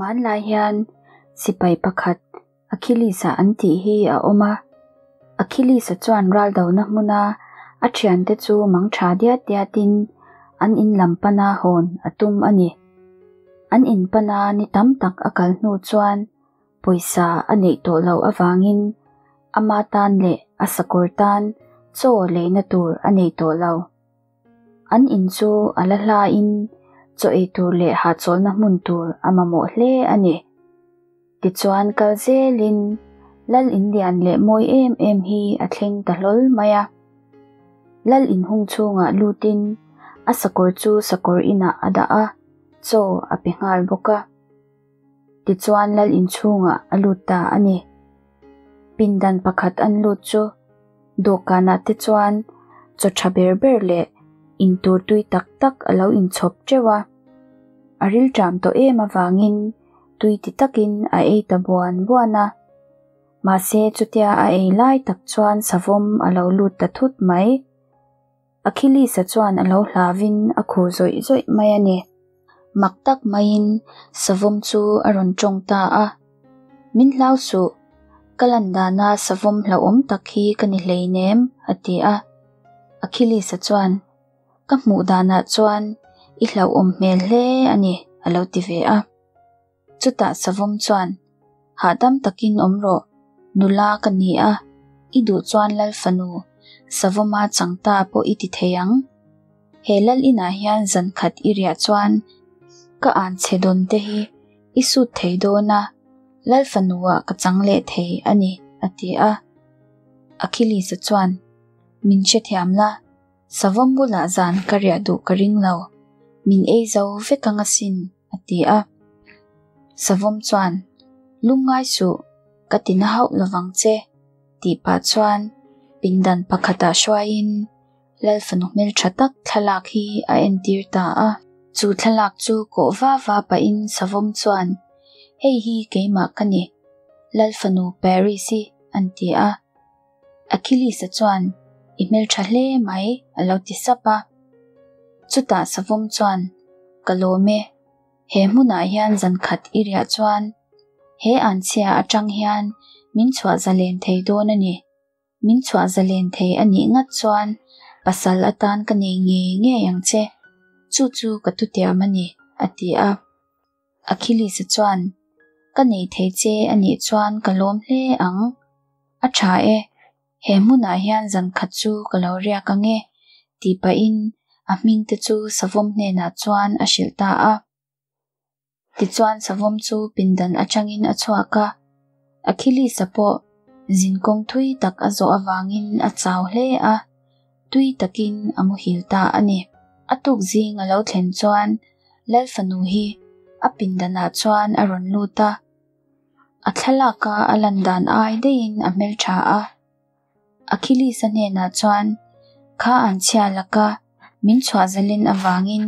Hmanlai hian sipai pakhat Achilles-a an tih hi a awm a. Achilles-a chuan raldona hmuna a thiante chu mang tha diat diatin an in lam pana hawn a tum a ni. An in pana ni tam tak a kal hnu chuan pawisa a neih tawh loh avangin ama tan leh a sakawr tan chaw leina tur a nei tawh lo. An in chu a la hlain chaw ei tur leh hahchawlhna hmun tur a mamawh hle a ni. Tichuan kal zelin Lal in lian leh mawi em em hi a thleng ta hlawl mai a. Lal in hung chhungah lutin a sakawr chu sakawr inah a dah a, chaw a pe nghal bawk a. Tichuan Lal in chhungah a lut ta a ni. Pindan pakhat an lut chu dawhkanah te chuan chaw tha ber ber leh intur tui tak tak a lo inchhawp teuh a. A rilṭam tawh em avangin tui ti takin a ei ta buan buan a. Mahse chutia a ei lai tak chuan savawm a lo lut ta thut mai. Achilles-a chuan a lo hlavin a khur zawih zawih mai a ni. Mak tak maiin savawm chu a rawn tawng ta a. Min hlau suh, ka lan dana savawm hlauhawm tak hi ka ni hleinem, a ti a. Achilles-a chuan, Ka hmuh danah chuan i hlauhawm hmel hle a ni, a lo ti ve a. Chutah savawm chuan, Hahdam takin awm rawh, nula ka ni a, i duh chuan Lal fanu, savawma chang ta pawh i ti thei ang. He Lal inah hian zan khat i riah chuan ka an chhe dawn te hi i sut thei dawn a, Lal fanuah ka chang leh thei a ni, a ti a. Achilles-a chuan, Min hrethiam la, Savawm bulah zan ka riah duh ka ring lo, min ei zo vek ang asin, a ti a. Savawm chuan, Lungngai suh, ka ti na hauh lovang che, tih pah chuan pindan pakhatah hruaiin Lal fanu hmeltha tak thlalak hi a entir ta a. Chu thlalak chu kawh va va pahin Savawm chuan, Hei hi keimah ka ni, Lal fanu Paris-i, an ti a. Achilles-a chuan, I hmeltha hle mai, a lo ti sap a. Chutah Savawm chuan, Ka lawm e, he hmunah hian zan khat i riah chuan he anchhia atang hian min chhuah zalen thei dawn a ni. Min chhuah zalen thei a nih ngat chuan pasal atan ka nei ngei ngei ang che. Chu chu ka tutiam a ni, a ti a. Achilles-a chuan, Ka nei thei che a nih chuan ka lawm hle ang. A tha e, he hmunah hian zan khat chu ka lo riak ang e, tih pahin a hming te chu Savawm hnenah chuan a hrilh ta a. Tichuan Savawm chu pindan atangin a chhuak a, Achilles-a pawh zinkawng thui tak a zawh avangin a chau hle a, tui takin a muhil ta a ni. A tuk zing a lo thlen chuan Lal fanu hi a pindanah chuan a rawn lut a, a thlalaka a lan dan ai daihin a hmeltha a. Achilles-a hnenah chuan, Kha an chhia laka min chhuah zalin avangin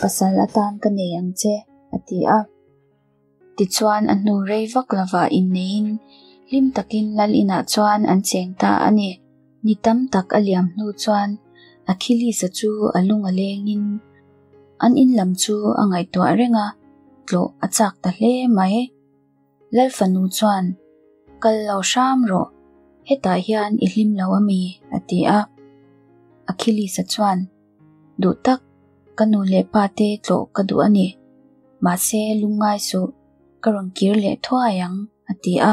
pasal atan ka nei ang che, a ti a. Tichuan a hnu rei vak lovah inneiin hlim takin Lal inah chuan an cheng ta a ni. Ni tam tak a liam hnu chuan Achilles-a chu a lung a lengin an in lam chu a ngaihtuah reng a, tlawh a chak ta hle mai. Lal fanu chuan, Kal lo hram rawh, hetah hian i hlim lo a mi? a ti a. Achilles-a chuan, Duh tak, ka nu leh pa te tlawh ka duh a ni. Mahse, lungngai suh, ka rawn kir leh thuai ang, a ti a.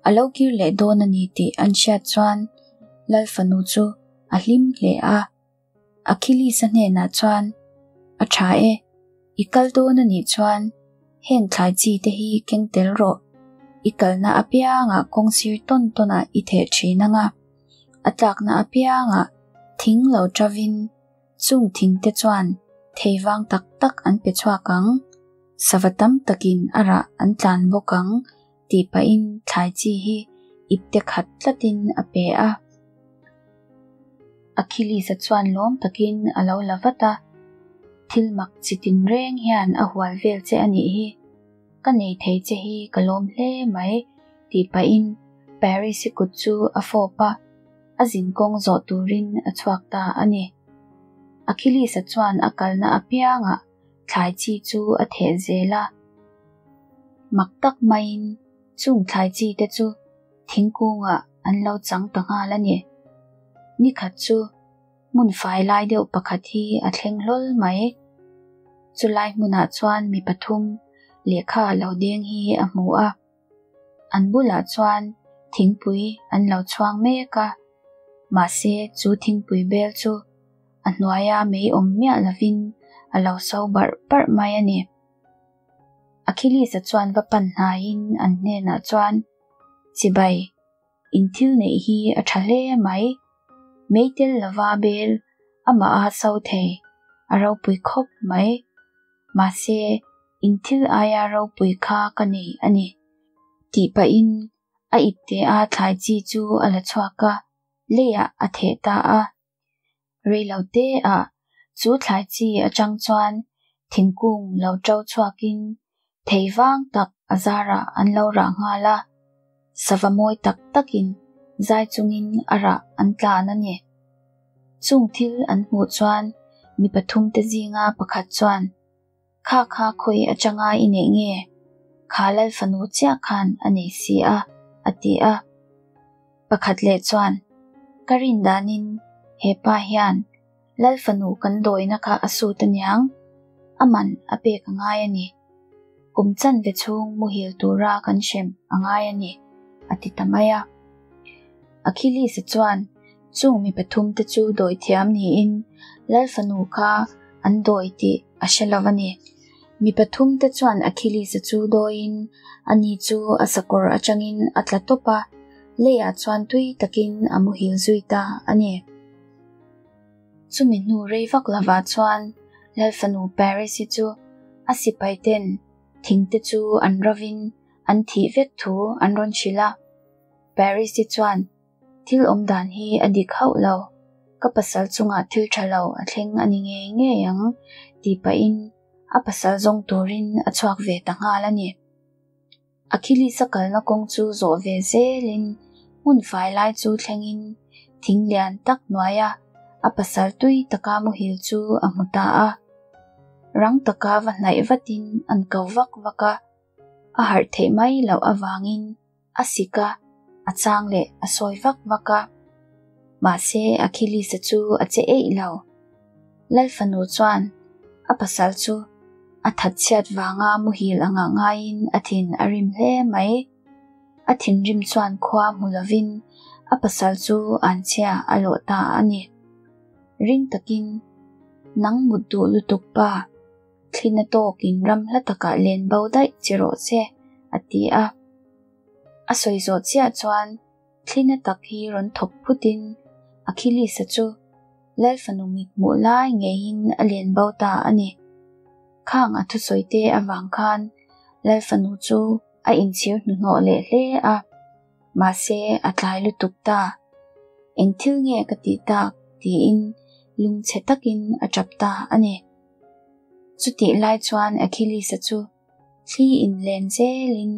A lo kir leh dawn a ni tih an hriat chuan Lal fanu chu a hlim hle a. Achilles-a hnenah chuan, A tha e, i kal dawn a nih chuan heng thlai chi te hi keng tel rawh, i kalna apiangah kawng sir tawn tawnah i theh thin ang a, a tlakna apiangah thing lo tavin chung thing te chuan thei vang tak tak an pe chhuak ang, sava tam takin a rah an tlan bawk ang tih pahin thlai chi hi ipte khat tlatin a pe a. Achilles-a chuan lawm takin a lo la vat a, Thil mak chi tinreng hian a hual vel che a nih hi, ka nei thei che hi ka lawm hle mai tih pahin Paris-i kut chu a fawp a, a zinkawng zawh turin a chhuak ta a ni. Achilles-a chuan a kalna apiangah thlai chi chu a theh zel a. Mak tak maiin chung thlai chi te chu thingkungah an lo chang ta nghal a ni. Nikhat chu hmun fai lai deuh pakhat hi a thleng hlawl mai. Chulai hmunah chuan mi pathum lehkha lo deng hi a hmu a. An bulah chuan thingpui an lo chhuang mek a, mahse chu thingpui bel chu a hnuaia mei awm miah lovin a lo so barh barh mai a ni. Achilles-a chuan va pan hnaiin an hnenah chuan, Chibai, in thil neih hi a tha hle mai. Mei tel lova bel amah a so thei, a ropui khawp mai. Mahse, in thil aia ropui kha ka nei a ni, tih pahin a ipte a thlai chi chu a la chhuak a, leiah a theh ta a. Reilote ah chu thlai chi atang chuan thingkung lo to chhuakin thei vang tak a zarah an lo rah nghal a, sava mawi tak takin zai chungin a rah an tlan a ni. Chung thil an hmuh chuan mi pathum te zinga pakhat chuan, Kha kha khawi atanga i neih nge? Kha lal fanu chiah khan a nei si a, a ti a. Pakhat leh chuan, Ka rin danin he pa hian lal fanu kan dawina kha a sut aniang, a man a pek a ngai a ni. Kum chanve chhung muhil tura kan hrem a ngai a ni, a ti ta mai a. Achilles-a chuan chung mi pathum te chu dawi thiam niin lal fanu kha an dawi tih a hre lo a ni. Mi pathum te chuan Achilles-a chu dawiin ani chu a sakawr atangin a tla tawp a, leiah chuan tui takin a muhil zui ta a ni. Chumi hnu rei vak lovah chuan lal fanu Paris-i chu a sipai ten thing te chu an rovin an thih vek thu an rawn hrilh a. Paris-i chuan, Thil awm dan hi a dik hauh lo, ka pasal chungah thil tha lo a thleng a ni ngei ngei ang, tih pahin a pasal zawng turin a chhuak ve ta nghal a ni. Achilles-a kalna kawng chu zawh ve zelin hmun fai lai chu thlengin thing lian tak hnuaia a pasal tui taka muhil chu a hmu ta a. Rang taka va hnaih vatin an ko vak vak a, a harh theih mai loh avangin a sik a, a chang leh a sawi vak vak a. Mahse, Achilles-a chu a che eih lo. Lal fanu chuan a pasal chu a thatchhiat vanga muhil anga ngaiin a thin a rim hle mai. A thinrim chuan khua hmu lovin a pasal chu anchhia a lawh ta a ni. Ring takin, Nang mut duh lutuk pa, thlina tawkin ram hla takah len bo daih chi rawh che, a ti a. A sawi zawh chiah chuan thlina tak hi rawn thawk phutin Achilles-a chu Lal fanu mit hmuh lai ngeiin a len bo ta a ni. Khang a thusawi te avang khan Lal fanu chu a inchhir hnuhnawh leh hle a, mahse a tlai lutuk ta. Eng thil nge ka tih tak? tiin lungchhe takin a tap ta a ni. Chutih lai chuan Achilles-a chu thli in len zelin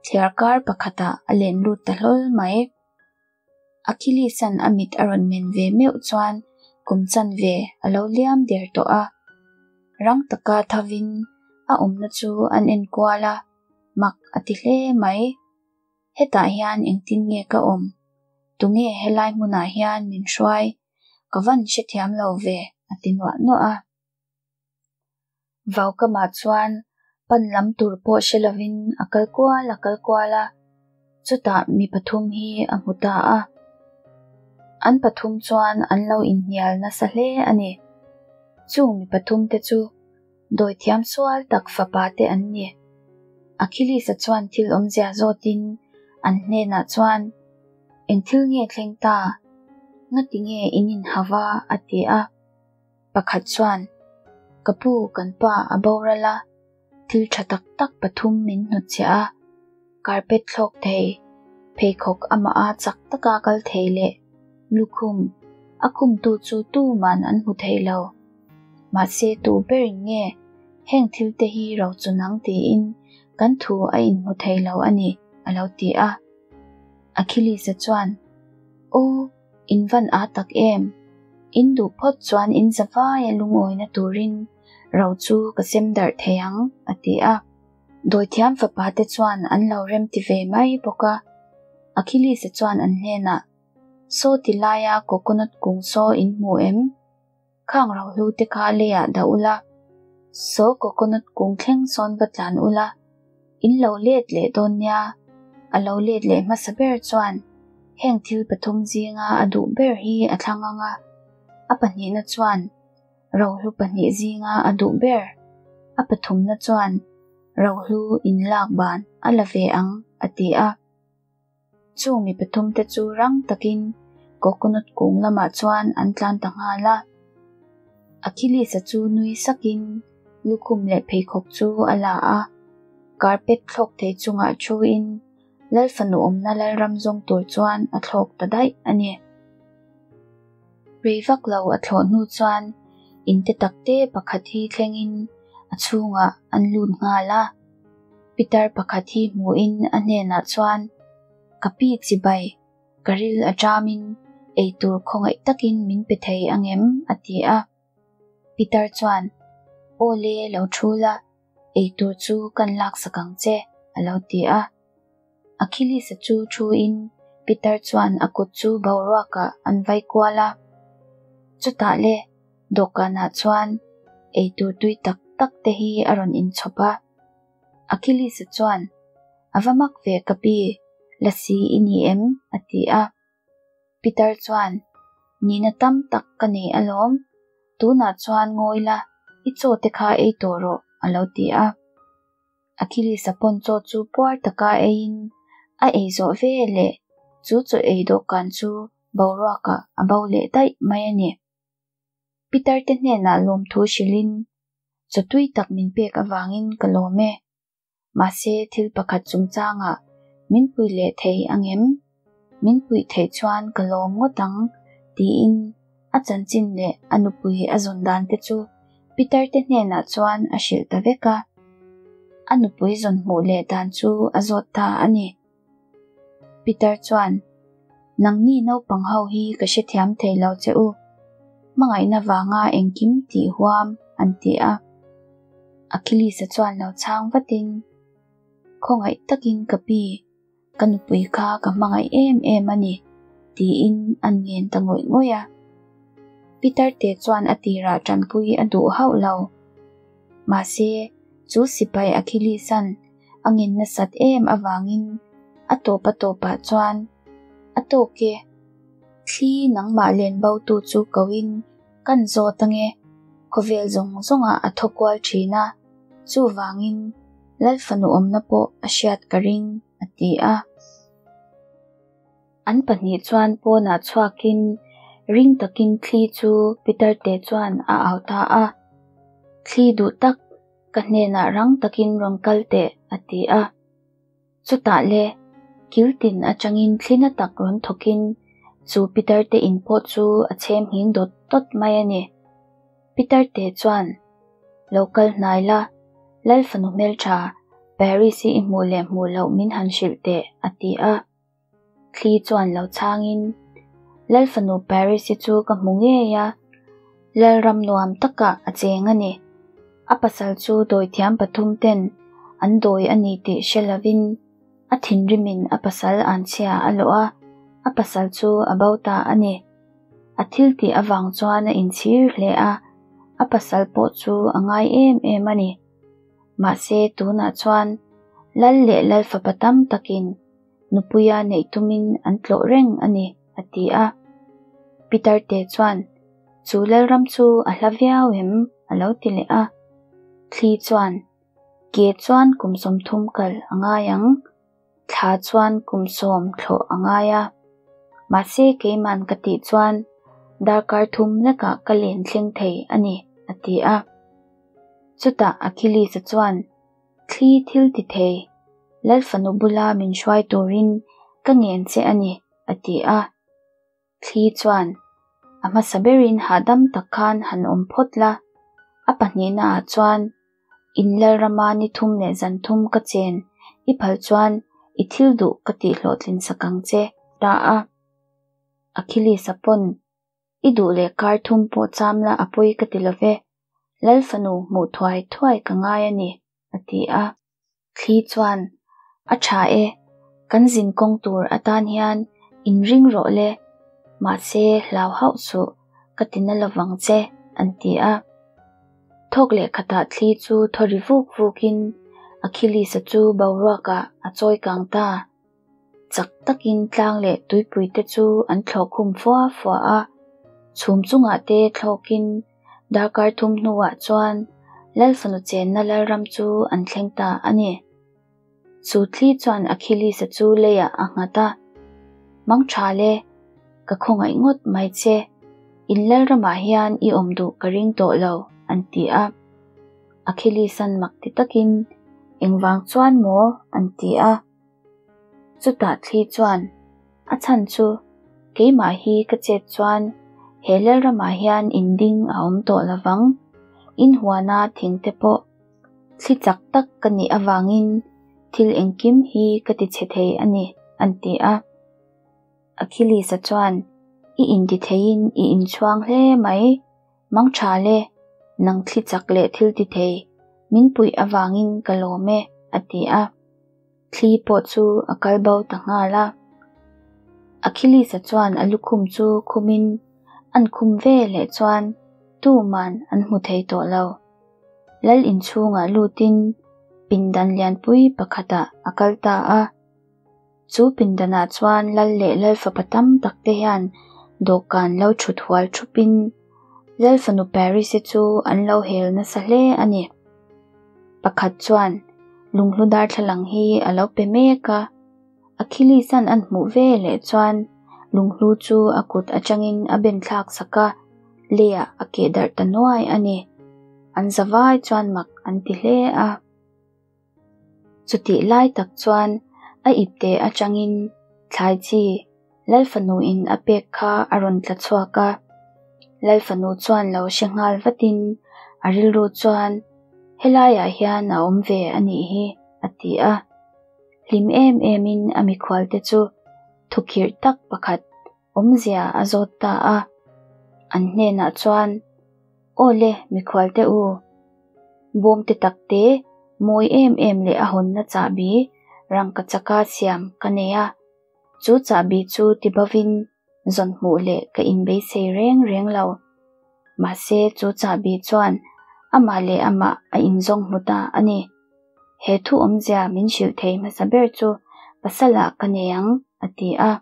thliarkar pakhatah a len lut ta hlawl mai. Achilles-a'n a mit a rawn men ve meuh chuan kum chanve a lo liam der tawh a. Rang taka thavin a awmna chu an enkual a, mak a ti hle mai. Hetah hian engtin nge ka awm? Tunge helai hmunah hian min hruai? Ka van hrethiam lo ve, a ti nuah nuah a. Vaukamah chuan pan lam tur pawh hre lovin a kal kual a kal kual a, chutah mi pathum hi a hmu ta a. An pathum chuan an lo inhnial nasa hle a ni. Chung mi pathum te chu dawithiam sual tak fapa te an ni. Achilles-a chuan thil awmzia zawtin an hnenah chuan, Eng thil nge thleng ta? Ngati nge in inhava? a ti a. Pakhat chuan, Ka pu, kan pa a boral a, thil tha tak tak pathum min hnutchhiah a, carpet thlawk thei, pheikhawk amah a chak taka kal thei leh lukhum a khumtu chu tuman an hmu thei lo. Mahse tu berin nge heng thil te hi ro chu nang tiin kan thu a inhmu thei lo a ni, a lo ti a. Achilles-a chuan, Aw, In van a tak em? In duh phawt chuan in zavaia lungawina turin ro chu ka sem darh thei ang, a ti a. Dawithiam fapate chuan an lo remti ve mai bawk a. Achilles-a chuan an hnenah, Saw ti laia coconut kung saw in hmu em? Khang rohlu te kha leiah dah ula, saw coconut kung thleng sawn va tlan ula, in lo let leh dawn nia. A lo let leh hmasa ber chuan heng thil pathum zinga a duh ber hi a thlang ang a, a pahnihna chuan rohlu pahnih zinga a duh ber, a pathumna chuan rohlu inlak ban a la ve ang, a ti a. Chung mi pathumte chu rang takin coconut kung lamah chuan an tlan ta nghal a. Achilles-a chu nui sakin lukhum leh pheikhawk chu a la a, carpet thlawk thei chungah thuin Lalfanu awmna Lalram zawng tur chuan a thlawk ta daih a ni. Rei vak lo a thlawh hnu chuan in te takte pakhat hi thlengin a chhungah an lut nghal a. Pitar pakhat hi hmuhin a hnenah chuan, Ka pi chibai, ka ril a ṭamin eitur khawngaih takin min pe thei angem? a ti a. Pitar chuan, Aw le, lo thu la, eitur chu kan laksak ang che, a lo ti a. Achilles-a chu thuin Pitar chuan a kut chu boruakah an vai kual a. Chutah le, dawhkanah chuan eitur tui tak tak te hi a rawn inchhawp a. Achilles-a chuan, A va mak ve ka pi, lasi i ni em? a ti a. Pitar chuan, Nihna tam tak ka nei alawm, tunah chuan ngawi la, i chaw te kha ei tawh rawh, a lo ti a. Achilles-a pawn chaw chu puar taka eiin a ei zawh ve leh chu chaw ei dawhkan chu boruakah a bo leh daih mai a ni. Pitar te hnenah lawmthu hrilhin, Chaw tui tak min pek avangin ka lawm e. Mahse thil pakhat chungchangah min pui leh thei angem? Min puih theih chuan ka lawm ngawt ang, tiin a chanchin leh a nupui a zawn dan te chu Peter te hnenah chuan a hrilh ta vek a. A nupui zawn hmuh leh dan chu a zawt ta a ni. Peter chuan, Nangni naupang ho hi ka hrethiam thei lo che u. Hmangaihna vanga engkim tih huam, an ti a. Achilles-a chuan lo chhang vatin, Khawngaih takin ka pi, ka nupui kha ka hmangaih em em a ni, tiin an ngen ta ngawih ngawih a. Peter te chuan a tirah tanpui a duh hauh lo. Mahse, chu sipai Achilles-a'n a ngen nasat em avangin a tawp a tawpah chuan a tawk e. Thli nangmah len botu chu koin kan zawt ange, khawvel zawng zawngah a thaw kual thin a, chuvangin Lalfanu awmna pawh a hriat ka ring, a ti a. An pahnih chuan pawnah chhuakin ring takin thli chu Pitarte chuan a au ta a. Thli duh tak, ka hnenah rang takin rawn kal teh, a ti a. Chutah le, kil tin atangin thli na tak rawn thawkin chu Pitarte in pawh chu a chhem nghing dawt dawt mai a ni. Pitarte chuan, Lo kal hnai la, Lal fanu hmeltha, Paris-i i hmuh leh hmuh loh min han hrilh teh, a ti a. Thli chuan lo chhangin, Lal fanu Paris-i chu ka hmu ngei a, Lalram nuam takah a cheng a ni. A pasal chu dawithiam pathum ten an dawi a ni tih hre lovin a thinrimin a pasal anchhia a lawh a, a pasal chu a bo ta a ni. A thil tih avang chuan a inchhir hle a, a pasal pawh chu a ngai em em a ni. Mahse tunah chuan Lal leh Lal fapa tam takin nupuia neih tumin an tlawh reng a ni, a ti a. Peter te chuan, Chu Lalram chu a hla viau em? a lo ti leh a. Thli chuan, Ke chuan kum 30 kal a ngai ang, thla chuan kum 10 thlawh a ngai a. Mahse keiman ka tih chuan darkar thum lekah ka len thleng thei a ni, a ti a. Chutah Achilles-a chuan, Thli thil ti thei, Lal fanu bula min hruai turin ka ngen che a ni, a ti a. Thli chuan, A hmasa berin hahdam tak khan han awm phawt la, a pahnihnaah chuan in Lalrama ni thum leh zan thum ka chen i phal chuan i thil duh ka tihhlawhtlin sak ang che, ta a. Achilles-a pawn I duh leh kar thum pawh cham la a pawi ka ti lo ve, Lal fanu hmuh thuai thuai ka ngai a ni, a ti a. Thli chuan, A tha e, kan zin kawng tur atan hian inring rawh le, mahse hlau hauh suh, ka ti na lovang che, an ti a. Thawk leh khatah thli chu thaw ri vuk vukin Achilles-a chu boruakah a chawi kang ta. Chak takin tlang leh tuipui te chu an thlawh khum fua fua a, chhum chungah te thlawkin darkar thum hnuah chuan Lalfanu chenna lalram chu an thleng ta a ni. Chu thli chuan Achilles-a chu leiah a nghat a, Mang tha le, ka khawngaih ngawt mai che, in lalramah hian i awm duh ka ring tawh lo, an ti a. Achilles-a'n mak ti takin, Engvang chuan maw? an ti a. Chutah thli chuan, A chhan chu, keimah hi ka chet chuan he lalramah hian in ding a awm tawh lovang, in huana thing te pawh thli chak tak ka nih avangin thil engkim hi ka ti chhe thei a ni, an ti a. Achilles-a chuan, I inti theiin i inchhuang hle mai, mang tha le, nang thli chak leh thil ti thei, min puih avangin ka lawm e, a ti a. Thli pawh chu a kal bo ta nghal a. Achilles-a chuan a lukhum chu khumin an khum ve leh chuan tuman an hmu thei tawh lo. Lal inchhungah lutin pindan lianpui pakhatah a kal ta a. Chu pindanah chuan lal leh lal fapa tam tak te hian dawhkan lo thut hual thupin lal fanu Paris-i chu an lo hel nasa hle a ni. Pakhat chuan lunghlu darthlalang hi a lo pe mek a, Achilles-a'n an hmuh ve leh chuan lunghlu chu a kut atangin a ben thlak sak a, leiah a keh darh ta nuai a ni. An zavai chuan mak an ti hle a. Chutih lai tak chuan a ipte atangin thlai chi Lalfanuin a pek kha a rawn tla chhuak a. Lalfanu chuan lo hre nghal vatin a rilru chuan helaiah hian a awm ve a nih hi a ti a. Hlim em emin a mikhualte chu thukhirh tak pakhat awmzia a zawt ta a. An hnenah chuan, Aw le, mikhualte u, bawm te tak te, mawi em em leh a hawnna chahbi rangkachaka siam ka nei a. Chu chahbi chu ti bovin zawn hmuh leh ka inbeisei reng reng lo. Mahse, chu chahbi chuan amah leh amah a inzawng hmu ta a ni. He thu awmzia min hrilh thei hmasa ber chu pasalah ka nei ang, a ti a.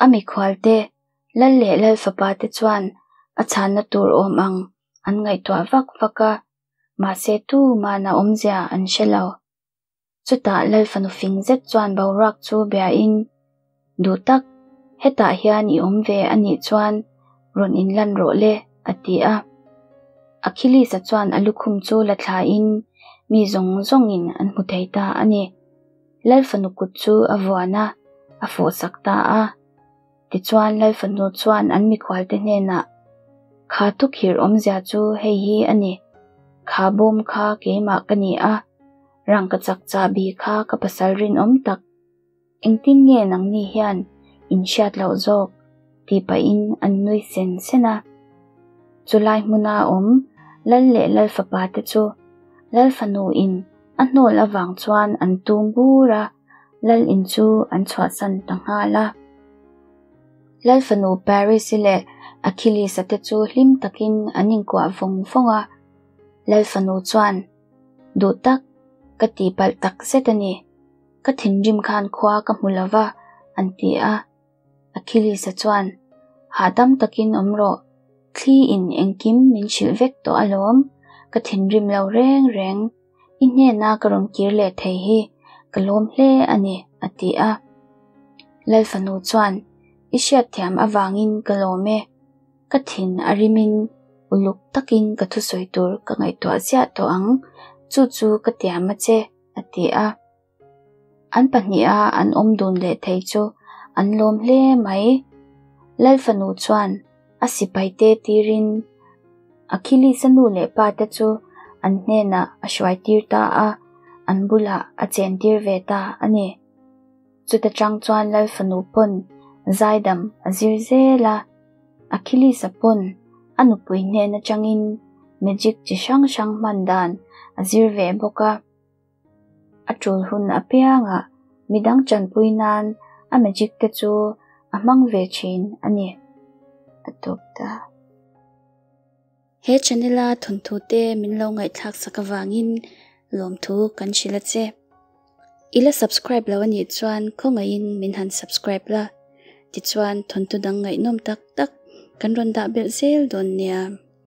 A mikhualte, Lal leh Lal fapa te chuan a chhanna tur awm ang an ngaihtuah vak vak a, mahse tuman a awmzia an hre lo. Chutah Lal fanu fing zet chuan boruak chu biain, Duh tak, hetah hian i awm ve a nih chuan rawn inlan rawh le, a ti a. Achilles-a chuan a lukhum chu la thlain mi zawng zawngin an hmu thei ta a ni. Lal fanu kut chu a vuan a, a fawhsak ta a. Tichuan Lal fanu chuan an mikhualte hnenah, Kha thukhirh awmzia chu hei hi a ni, kha bawm kha keimah ka ni a, rangkachak chahbi kha ka pasal rinawm tak. Engtin nge nangni hian in hriat loh zawk? tih pahin an nui sen sen a. Chulai hmuna awm Lal leh Lal fapa te chu Lal fanu in a hnawl avang chuan an tum bur a, Lal in chu an chhuahsan ta nghal a. Lal fanu Paris-i leh Achilles-a te chu hlim takin an inkuah vawng vawng a. Lal fanu chuan, Duh tak, ka tihpalh tak zet a ni. Ka thinrim khan khua ka hmu lo va, an ti a. Achilles-a chuan, Hahdam takin awm rawh, thli in engkim min hrilh vek tawh alawm, ka thinrim lo reng reng, i hnena ka rawn kir leh thei hi ka lawm hle a ni, a ti a. Lalfanu chuan, I hriatthiam avangin ka lawm e, ka thin a rimin uluk takin ka thusawi tur ka ngaihtuah ziah tawh ang, chu chu ka tiam a che, a ti a. An pahniha an awm dun leh thei chu an lawm hle mai. Lal fanu chuan a sipaite tirin Achilles-a nu leh pa te chu an hnenah a hruai tir ta a, an bulah a chen tir ve ta a ni. Chuta chang chuan Lal fanu pawn zaidam a zir zel a, Achilles-a pawn a nupui hnen atangin magic chi hrang hrang hman dan a zir ve bawk a. A tul hun apiangah midang tanpui nan a magic te chu a hmang ve thin a ni. A tawp ta. He channel a thawnthu te min lo ngaihthlak sak avangin lawmthu kan hrilh a che. I la subscribe lo anih chuan khawngaihin min han subscribe la, tichuan thawnthu dang ngaihnawm tak tak kan rawn dah belh zel dawn nia.